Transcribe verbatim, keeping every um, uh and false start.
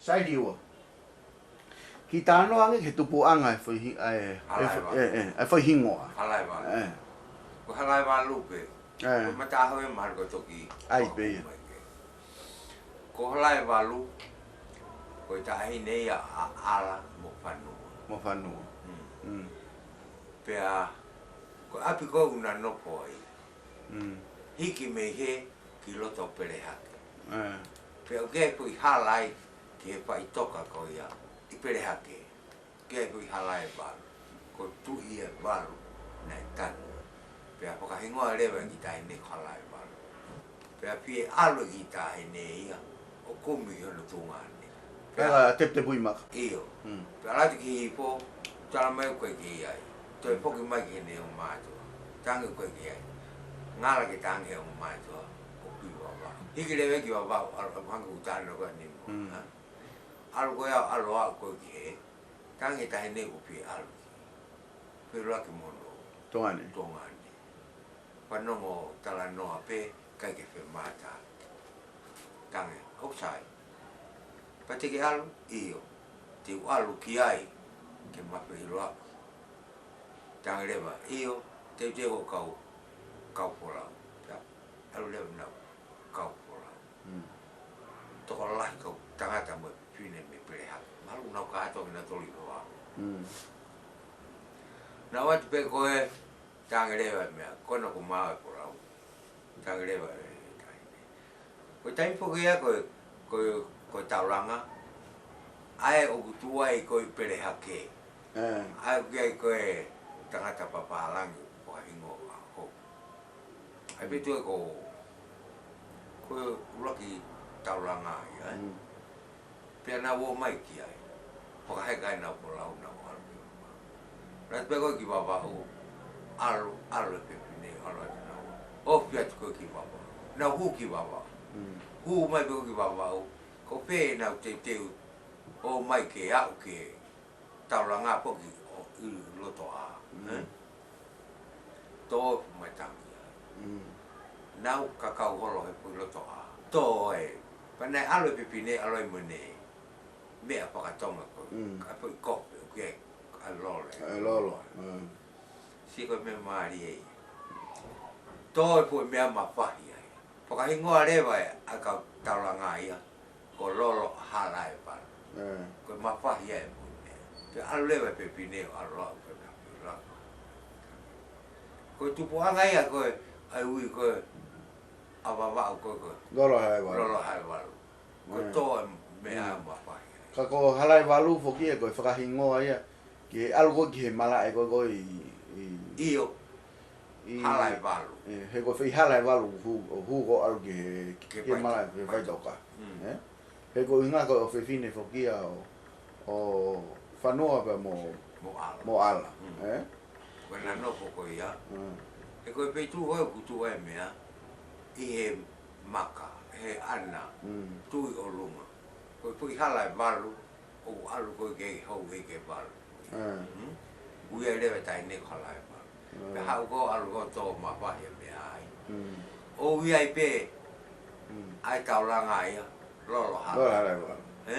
Sailiua. Kiʻi talanoa ange ki he tupuʻanga e foʻi hi-, e, e, Halaevalu. E, e, e foʻi hingoa. Halaevalu. E. Ko Halaevalu pē. E. Ko e matahoe mahalo ko e toki ʻai pē ia. Mai ke. Ko Halaevalu, ko e taʻahine ia ʻa ʻAla mo Fanua. Mo Fanua. Mm. Mm. Pea, ko e ʻapi ko ē ʻoku na nofo ai. Mm. Hiki mei hē ki loto Pelehake. E. Pea ʻoku ʻi ai e foʻi hala ai ki he faʻitoka ko ia ʻi Pelehake. ʻOku ʻi ai e foʻi Halaevalu. Ko e tuʻi ʻe valu naʻe tanu. Pea fakahingoa leva e kiʻi taʻahine ko Halaevalu. Pea fie ʻalu e kiʻi taʻahine ia ʻo kumi ki hono tuongaʻane. Pea ʻAla Teputepui Maka. ʻIo. Mm. Pea ʻalu atu ki Hihifo, tala mai ʻoku ʻikai ke ʻi ai. Toe foki mai ki heʻene ongo mātuʻa. Talaange ʻoku ʻikai ke ʻi ai. Ngala ke talaange he ongo mātuʻa ʻoku ʻi Vavaʻu. Hiki leva ki Vavaʻu, ʻalu, ʻalu hangē ko e talanoa ko eni mo. Mm. Ha? ʻAlu ko ia, ʻalu ʻo aʻu ko ē ki hē. Talaange e taʻahine ʻoku fie ʻalu ki. Fie ʻalu ki mono. Tuongaʻane. Tuongaʻane. Fanongo talanoa pē, ʻikai ke femātaaki. Talaange, ʻoku sai. Pea te ke ʻalu? ʻIo. Te u ʻalu ki ai, ke ma feʻiloaki. Talaange leva, ʻio, teuteu hoʻo kau, kau folau. Pea ʻalu leva ʻenau kau folau. Mm. Tokolahi kau tangata mo e fefine mei Pelehake. Mahalo ʻoku nau kātoa ke nau toli folau. Mm. Naʻa ʻoatu pē ko ē, talaange leva e meʻa, ko ena ko maʻu e folau. Talaange leva e taʻahine. Ko e taimi foki ia ko e, ko e, ko e taulanga, ʻa ē ʻoku tuʻu ai ko ē ʻi Pelehake. E. ʻA ē ʻoku ʻi ai ko ē tangata papālangi, ko e hingoa ko ē. ʻA ē pē tuʻu ai ko, ko e ʻuluaki taulanga ia, e. Mm. Pea nau ō mai ki ai. Fakaheka ai ʻenau folau, nau ō ʻalu ki Vavaʻu. Naʻe pehē ko ē ki Vavaʻu, ʻalu, ʻalu e fefine, ʻalu atu naua. Ofi atu ko ē ki Vavaʻu. Nau hū ki Vavaʻu. Mm. Hū mai pē ko ē ki Vavaʻu. Ko fē ʻenau teuteu ō mai ke aʻu ki he taulanga foki ʻo ʻi loto ʻā. Mm. E? Tō mai tangi ai. Mm. Nau kakau holo he foʻi loto ʻā. Tō e. Pea naʻe ʻalu e fefine ʻalu ai mo ʻene meʻa fakatonga ko ē. Mm. Ka foʻi kope, ʻoku ʻi ai ʻa e lolo. ʻA e lolo. Mm. Sio ko e meʻa mālie ia. Tō e foʻi meʻa mafahi ai. Fakahingoa leva e ʻa e kau taulanga ia. Ko Lolo Halaevalu. E. Ko e mafahi ai e foʻi meʻa. Pea ʻalu leva e fefine ʻo ʻalu ʻo aʻu ki hona feʻiloaki. Ko e tupuʻanga ia ko ē, ʻa e ui ko ē, ʻa Vavaʻu ko ē ko ē. Lolo Halaevalu. Lolo Halaevalu. Ko e tō e meʻa mafahi ai. Ka ko Halaevalu foki ia ko e fakahingoa ia ki he ʻalu ko ē ki he malaʻe ko ē ko ē ʻi, ʻi, ʻIo. ʻI, Halaevalu. E, he ko e foʻi hala ʻe valu hū, ʻo hū ko ē ʻalu ki he, ki he malaʻe, ki he faʻitoka. Mm. E? He ko e ʻuhinga ko e ʻofefine foki ia ʻo, ʻo Fanua pea mo, mo ʻAla. Mo ʻAla. Mm. E? Ko ʻena nofo ko ia. Mm. He ko e feituʻu ko ē ʻoku tuʻu ai e meʻa, ʻi he maka, he ʻana, mm, tuʻi ʻolunga. Ko e foʻi hala ʻe valu, ʻoku ʻalu ko ē ki he houʻeiki ʻe valu. E. Mm? Ui ai leva e taʻahine ko Halaevalu. E. Pea haʻu ko ē ʻalu ko ē tō mafahi e meʻa ai. Mm. ʻO ui ai pē, mm, ʻa e taulanga ia, Lolo Halaevalu. Lolo Halaevalu. E?